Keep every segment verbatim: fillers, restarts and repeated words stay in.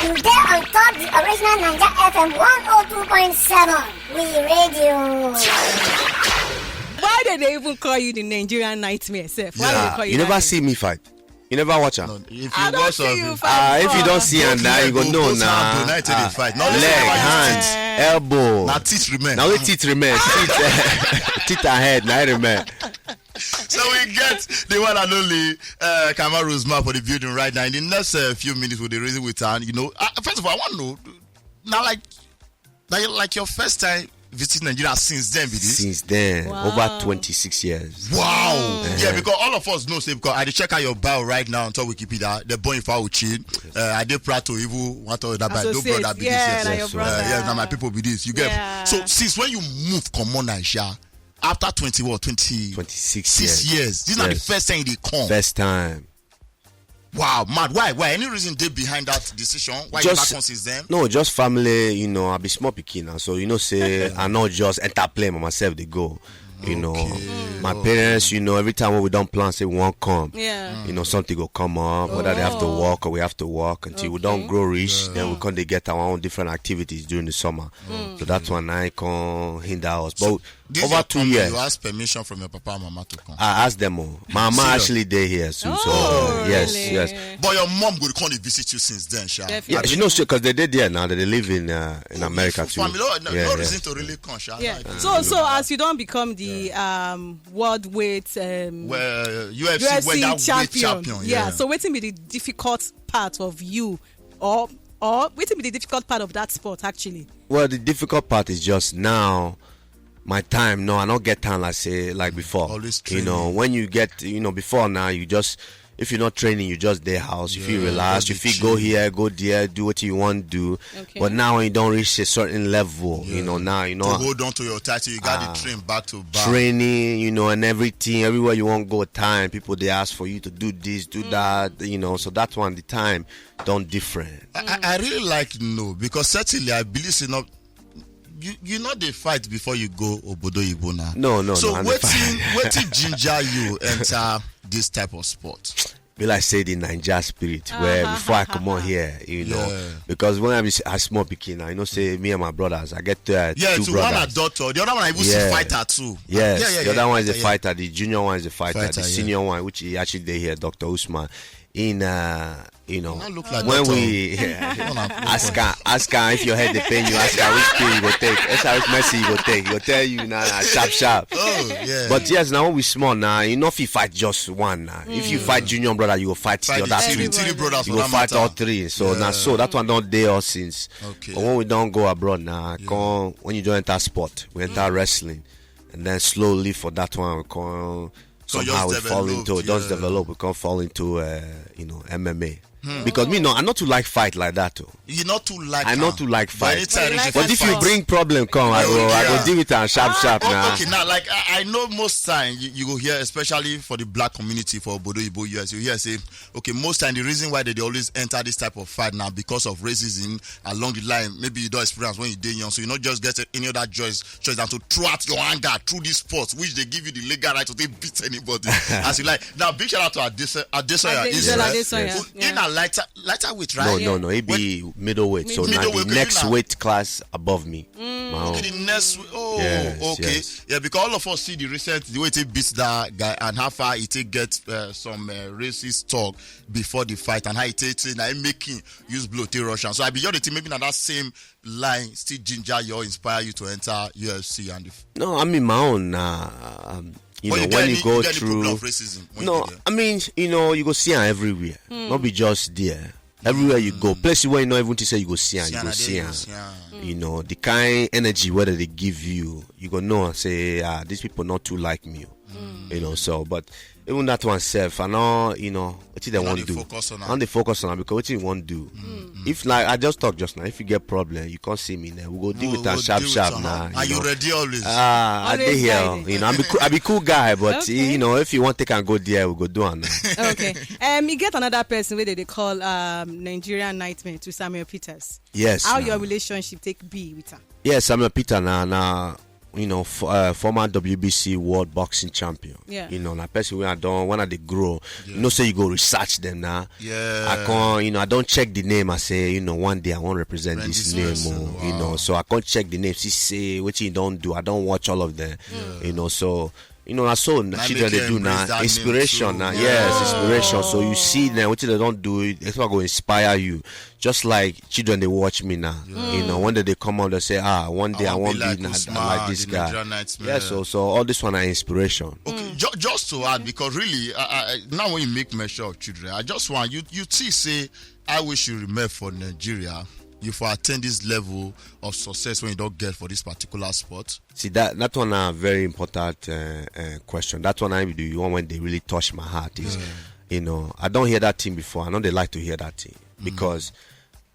You dey on top the original Naija F M one oh two point seven. We radio. Why did they even call you the Nigerian nightmare sef? Why did they Yeah, call you you that never name? see me fight. You never watch am. If I you don't watch see am, you fight. Ah, if you before. don see am Both now, you go leg, know both hand, na. united dey Ah, fight. No, leg, let's say hand, teeth. elbow. Na teeth remain. Na only teeth remain. Teeth, teeth and head na remain. So we get the one and only uh, Kamaru Usman for the building right now. In the next uh, few minutes, with the reason with her, you know, uh, first of all, I want to know, now like, now you like your first time visiting Nigeria since then, be this? Since then, Wow. over twenty-six years. Wow. Yeah, because all of us know, say, because I dey check out your bio right now on top Wikipedia, the boy Fauci. Uh, I dey proud to even want to that by no Associate, brother be yeah, this. na Yes. your Uh, brother. yeah, now my people be this. You get Yeah. So since when you move come on Nigeria after twenty what twenty Twenty-six six years. years, this is not the Yes. first time they come. First time. Wow, mad. Why? Why? Any reason they behind that decision? Why you Just- back on since then? No, just family, you know, I be small pikin now. So, you know, say, I not just enter play by myself, they go. You know, my parents, you know, every time when we don't plan, say we won't come. Yeah. You know, something will come up, whether they have to Oh. work or we have to work until we don't Okay. grow rich, then we can they get our own different activities during the summer. So that's when I can hinder us. But This over your two family, years, You ask permission from your papa and mama to come. I asked them all. My mama Serious? Actually there here soon. So, Oh, yes, really? Yes. But your mom go come dey visit you since then, sha. Definitely. Yeah, you know, because they did there now. They live in uh, in America too. Family, no, no, Yeah, no yeah. Reason to really come, sha. Yeah. Like, So, so as you don't become the um, world weight um, well, U F C, U F C welterweight champion, champion, yeah. yeah. So, wetin be the difficult part of you, or or wetin be the difficult part of that sport actually? Well, the difficult part is just now, my time. No, I don't get time like say like before. Always You know, training. When you get, you know, before now, you just if you're not training, you just dey house. You feel Yeah, relaxed. You just dey feel go chill. here, go there, do what you want to do. Okay. But now when you don't reach a certain level, you know, now you To know hold on to your title, you got Ah. the train back to back. training, you know, and everything. Everywhere you want go, time people they ask for you to do this, do that. You know, so that one the time don't different. I, I I really like no because certainly I believe say no. You you not dey fight before you go obodo oyibo now. No, no, So no, I dey wetin wetin ginger you enter this type of sport? Be like say the Naija spirit where before I come on here, you know, Yeah. because when I be a small pikin, I know say me and my brothers, I get uh, Yeah, two to one brothers. Adult, the other one I even see Yeah. fighter too. Yes, Yeah, yeah, the yeah, other one is a yeah. Fighter. The junior one is a fighter. Fighter, The yeah. Senior one, which he actually dey here, Doctor Usman. In uh, you know, Not look like when doctor. We Come on, ask her, ask her if your head dey pain you, ask her which pill you go take. Ask her which medicine you go take. He go tell you now, nah, sharp, sharp. Oh yeah. But yes, now when we small now, you know if you fight just one now. If you fight junior brother, you go fight, Fight the the other three, two. three brothers You for go that fight matter. All three. So now, so that one don't dey us since. Okay. But when we don't go abroad now, come when you don't enter sport, we enter wrestling, and then slowly for that one we come. So Somehow just we fall developed, into just yeah. Develop, we come fall into uh, you know M M A. Because me no, I not too like fight like that too. You not too like. I not am. too like But fight. anytime But you reach like to But if you fight, bring problem come, I Yeah, go, I yeah. go deal with am sharp sharp Oh, now. Okay, now like I, I know most time you, you go hear, especially for the black community for Obodo Ibo U S, you hear say, okay, most time the reason why they, they always enter this type of fight now because of racism along the line. Maybe you don't experience when you dey young, so you not just get any other choice choice than to throw out your anger through this sport, which they give you the legal right to take beat anybody as you like. Now, big shout out to Adesa- Adesanya. Adesanya, Israel. Adesanya, Yes. yeah. In a lighter lighter weight, No, right? no, no. He be middleweight, so now the Middleweight, next now. Weight class above me. My own. The next, oh, Yes, okay, yes. Yeah, because all of us see the recent the way he beats that guy and how far he take get uh, some uh, racist talk before the fight and how he take say na him make him use blow take rush am. So I be your the thing maybe na that same line still ginger you or inspire you to enter U F C and the. No, I mean my own. Uh, um, you But know you get when any, you go get any problem through. Of racism. When No, you dey there. I mean you know you go see am everywhere. Not be just there. Everywhere you go, places where you know even to say you go see am, See you am, go I see dey am. see am. You know the kind energy where they give you, you go know and say, ah, these people not too like me. You know, so but even that one self, I know you know what they You no want dey to do. Focus on I am. Don't they focus on am because what you want to do. If like I just talk just now, if you get problem, you can't see me now. We go deal We with go am sharp deal with sharp am. now. And you know. ready always. Ah, I Always dey here. guided. You know, I be cool, I be cool guy, but Okay. you know, if you want take and go there, we go do am now. Okay. Um, you get another person where they, they call um, Nigerian nightmare to Samuel Peters. Yes. How na. Your relationship take be with her? Yes, Samuel Peter na na you know, f- uh, former W B C world boxing champion. Yeah. You know, na person wey I don, when I dey grow, you know, say you go research them now. Yeah. I can't, you know, I don't check the name. I say, you know, one day I want to represent Represent this this name, person, or, you wow. know, so I can't check the name. See, say what you don't do, I don't watch all of them. You know, so you know, I saw Na children make they you do now embrace that name inspiration too. now. Yeah. Yes, inspiration. So you see them, what they don't do, it's not going to inspire you. Just like children, they watch me now. You know, one day they come out, they say, ah, one day I, I wan won't be like be, na- Usman, like this the guy. Nigerian Nightmare. Yeah, so so all this one are inspiration. Okay, ju- just to add, because really, I, I, now when you make mention of children, I just want you you see say I wish you remain for Nigeria. You for attain this level of success when you don't get for this particular sport. See that that one a very important uh, uh, question. That one I do you one when they really touch my heart is, you know, I don't hear that thing before. I know they like to hear that thing because,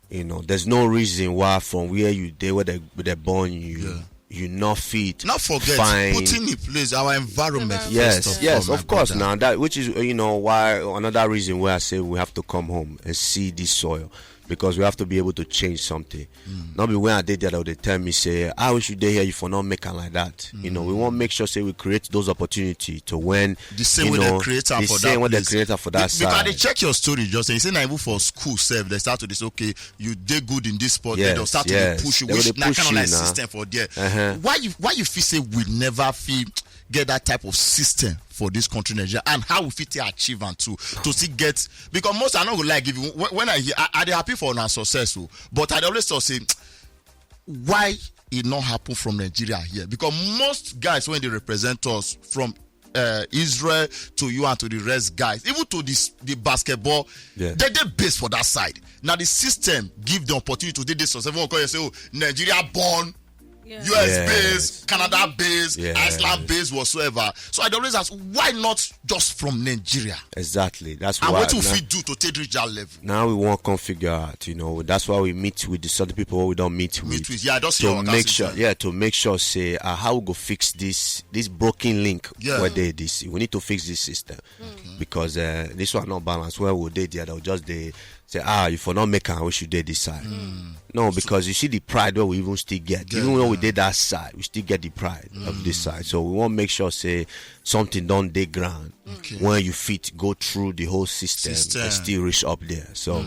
you know, there's no reason why from where you they where they where they born you, Yeah. you not fit. Not forget find putting in place our environment. Yes, first yes, all, of my course. brother. Now that which is uh, you know why another reason why I say we have to come home and see this soil because we have to be able to change something. Not be when I did that they tell me say I wish you dey here you for not make am like that. You know, we want make sure say we create those opportunity to when The same you way they know, create am the for same that way they place. create am for Be- that Because side. They check your story, just say, you say, na even for school self, they start to say, okay, you dey good in this sport, Yes, then they'll start to yes. dey push you, They which will dey na push kind of you like now. System for there. Uh-huh. Why you why you feel say we never feel get that type of system for this country, Nigeria, and how we fit take achieve and to to still get, because most I no go like if you when, when I hear I, I dey happy for our success, oh, but I dey always talk say why it not happen from Nigeria here, because most guys when they represent us from uh, Israel to you and to the rest guys, even to this the basketball, Yeah. they dey base for that side. Now the system give the opportunity to dey dey successful. Because you say, oh, Nigeria born, Yeah. U S Yes. base, Canada base, Yes. Iceland base, whatsoever. So I dey always ask, why not just from Nigeria? Exactly. That's And why what we now, fit do to take reach that level? now we won't come figure out. You know, that's why we meet with the certain people we don't meet with. Meet with, yeah, I just see to our make council sure, there. Yeah, to make sure say uh, how we go fix this this broken link Yeah. where they this. We need to fix this system because uh, this one not balance. Where would they there? They'll just they say ah, if we not make am, we should dey this side. No, because you see the pride where we even still get. Yeah, Even when we yeah. did that side, we still get the pride of this side. So we want make sure say something don't dey ground Okay. when you fit go through the whole system, System. And still reach up there. So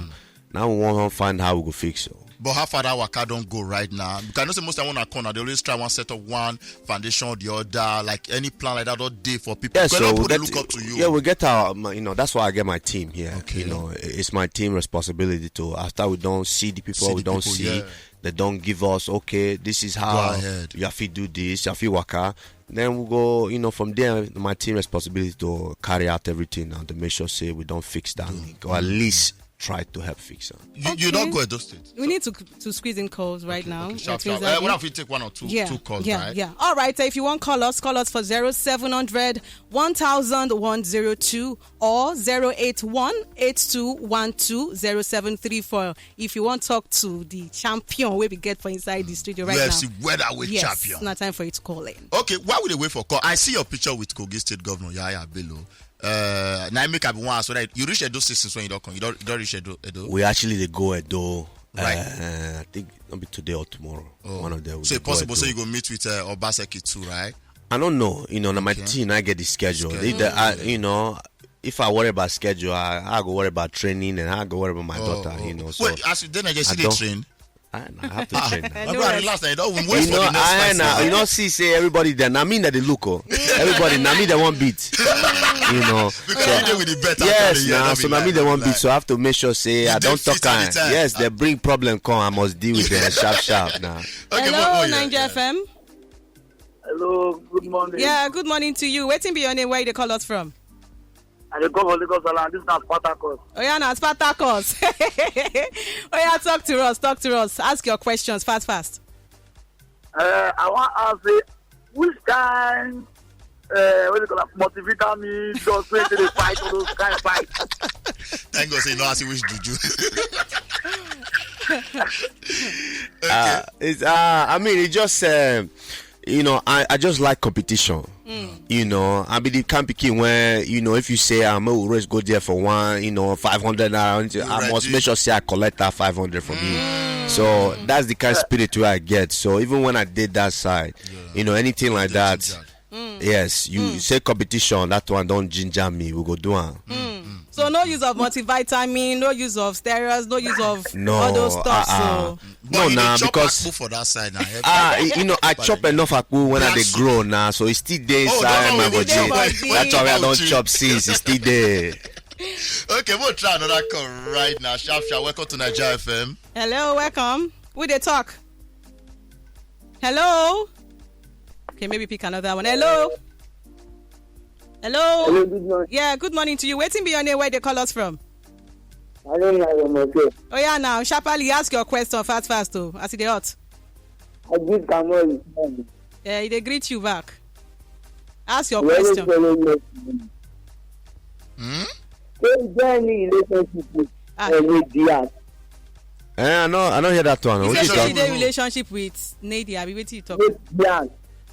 now we want to find how we go fix it. But how far that waka don't go right now? Because I know say most time when I come, they always try one set of one foundation or the other, like any plan like that all day for people. Yeah, Because so people we dey get, look up to you. Yeah, we get our, um, you know, that's why I get my team here. Okay. You know, it's my team responsibility to after we don't see the people See we the don't people, see, yeah. they don't give us. Okay, this is how ahead. You have to do this. You have to work out. Then we go. You know, from there, my team responsibility to carry out everything and to make sure say we don't fix that link or at least try to help fix it. You, you don't go Edo State. We need to to squeeze in calls right now. Okay, sharp, That means sharp. that Uh, we- what if we take one or two yeah, two calls, yeah, right? Yeah. All right. So if you want call us, call us for zero seven hundred one thousand one zero two or zero eight one eight two one two zero seven three four. If you want talk to the champion, we be get for inside the studio right U now. F C welterweight Yes, champion. Not time for you to call in. Okay, why would they wait for call? I see your picture with Kogi State Governor Yahaya Bello. Uh, now I make up one so that you reach Edo State since when you don't come. You don't, you don't reach Edo. Edo. We actually they go Edo. Right. Uh, I think it'll be today or tomorrow. Oh. One of them. So we it go possible Edo. So you go meet with uh, Obaseki too, right? I don't know. You know, now my team I get the schedule. They, they, I, you know, if I worry about schedule, I, I go worry about training and I go worry about my Oh, daughter. Oh. You know, so Wait, as you then I just I see the don't- train. I, I have to train now. My No brother, worry. Last night, don't wait You for know, the next I fight now. now. You know, see, say everybody there. Now me that they look. Oh. Everybody, now me they want beat. You know. Because you dey with the bet. Yes, Actually, yeah, now no so be now me lie, they no want be beat. lie. So I have to make sure say I dey don't talk. Fit at the time. Yes, they bring problem come. I must deal with them sharp, sharp now. Okay, Hello, but- oh, yeah, Niger yeah. F M. Hello, good morning. Yeah, good morning to you. Waiting be your name. Where you dey call us from? I dey call for Lagos Island. This na Spartacus. Oh yeah, now Spartacus. Oh yeah, talk to us. Talk to us. Ask your questions fast, fast. Uh, I want to ask say, which kind, uh, what do you call it, multivitamin does when they fight all those kind of fight? Thank God say you know I see which juju. Uh, it's, uh, I mean, it just, um, you know, I, I just like competition. You know, I be the kind pikin where, you know, if you say, "Ah, make we race go there for one, you know, five hundred naira," I must make sure say I collect that five hundred from you. So that's the kind of spirit where I get. So even when I did that side, you know, anything like that, yes, you say competition, that one don't ginger me. We go do am. So no use of multivitamin, no use of steroids, no use of No, all those stuff. uh-uh. So No, you dey nah, chop because akpu for that side now. Ah, you know, I chop enough akpu when I dey grow now, so it still dey inside my body. That's why I don't chop since it still dey. Okay, we'll try another call right now. Sharp, sharp. Welcome to Nigeria F M. Hello, welcome. We dey talk. Hello. Okay, maybe pick another one. Hello. Hello. Hello, good morning. Yeah, good morning to you. Wetin be your name? Where they call us from? My name is Ayomoke. Oh yeah, now sharply ask your question fast, fast, oh, as e dey hot. I give Kamori. Yeah, e dey greet you back. Ask your You always question. Follow me. Hmm? So is there any relationship with Ah. uh, Nate Diaz? Eh, I know, I don't hear that one. He What say you she talk? Dey relationship with Nate Diaz. Abi wetin you talk? Nate Diaz.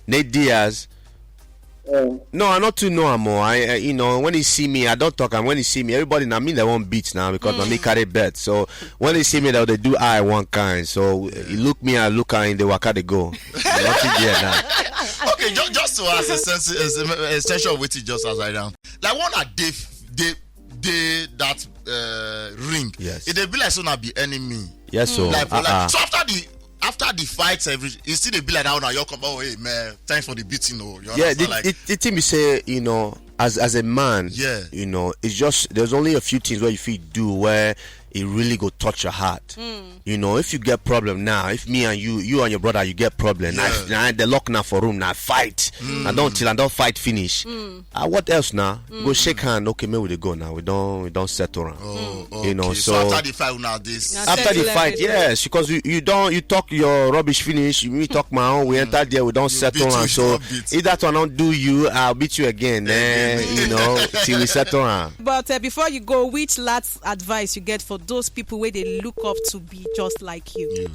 Nate Diaz. Uh, No, I not too know am more. I, I, you know, when he see me, I don't talk. And when he see me, everybody now me they won't beat now because now me carry bet. So when he see me, they, they do eye one kind. So he look me, I look her in the waka they go. Nothing there now. Okay, just, just to ask a sense, a, a extension of what you just asked right now. Like one a day, day, day that uh, ring. Yes. It dey be like so na be enemy. Yes, so Like, for uh-uh. like, so after the after the fights, every it still dey be like that. Now you come, "Oh, hey man, thanks for the beating." Oh, you Yeah, understand? the, Like, it, it thing be say, you know, as as a man, Yeah. you know, it's just there's only a few things where you feel do where it really go touch your heart. You know, if you get problem now, if me and you, you and your brother, you get problem, now, Yeah. now the lock now for room, now fight. I don't till I don't fight finish. Ah, what else now? Go shake hand. Okay, maybe we dey go now. We don't we don't settle around. oh, okay. You know, so, so- after the fight, now this. Now After the settle fight, everything. Yes, because you, you don't you talk your rubbish finish, you me talk my own. We enter there, we don't settle beat, around. we So don't beat. if that one don't do you, I'll beat you again. Eh, you know, till we settle around. But uh, before you go, which last advice you get for those people where they look up to be just like you?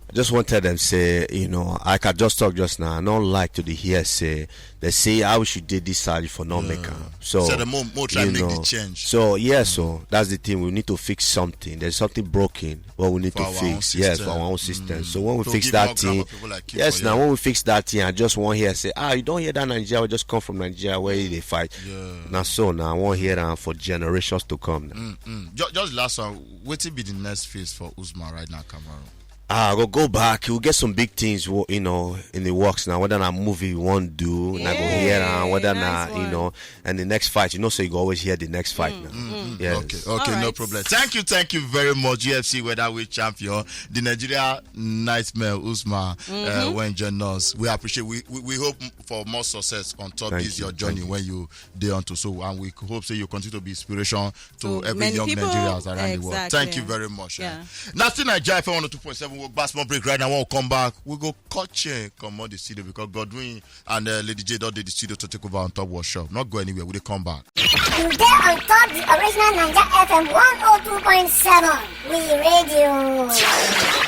I just want to tell them say, you know, I can just talk just now. I don't like to the hear say they say how we should do this side for not make am. So So the more- more try you make the know, change. So yeah, so that's the thing. We need to fix something. There's something broken. What we need For to our fix, own yes, system. For our own system. So when we To fix give that more thing, grammar, people like you yes, for now here. When we fix that thing, I just want here say, ah, you don't hear that Nigeria. We just come from Nigeria where they fight. Yeah. Now so now I want here and for generations to come. Now. Mm, mm. Just, just last one. What will be the next phase for Usman right now, Cameroon? Ah, I go go back. We'll get some big things, wo- you know, in the works now. Whether na movie we want do, and I go Yeah, here and whether nice na, you one. Know, and the next fight, you know, so you go always hear the next fight now. Yes. Okay, okay, no Alright. Problem. Thank you, thank you very much, U F C welterweight champion, the Nigeria nightmare Usman, uh, when join us. We appreciate. We, we we hope for more success on top Thank this you, your journey thank you. When you dey on to so, and we hope say you continue to be inspiration to To every many young people. Nigerians around the world. Exactly. Thank you very much. Yeah. That's still Nigeria F M one oh two point seven. We'll back small break right now. When we come back, we go cut chain, come on the studio because Godwin and uh, Lady J don't do the studio to take over on top workshop. Not go anywhere. We dey come back. You dey on top the original Naija F M one oh two point seven. We radio.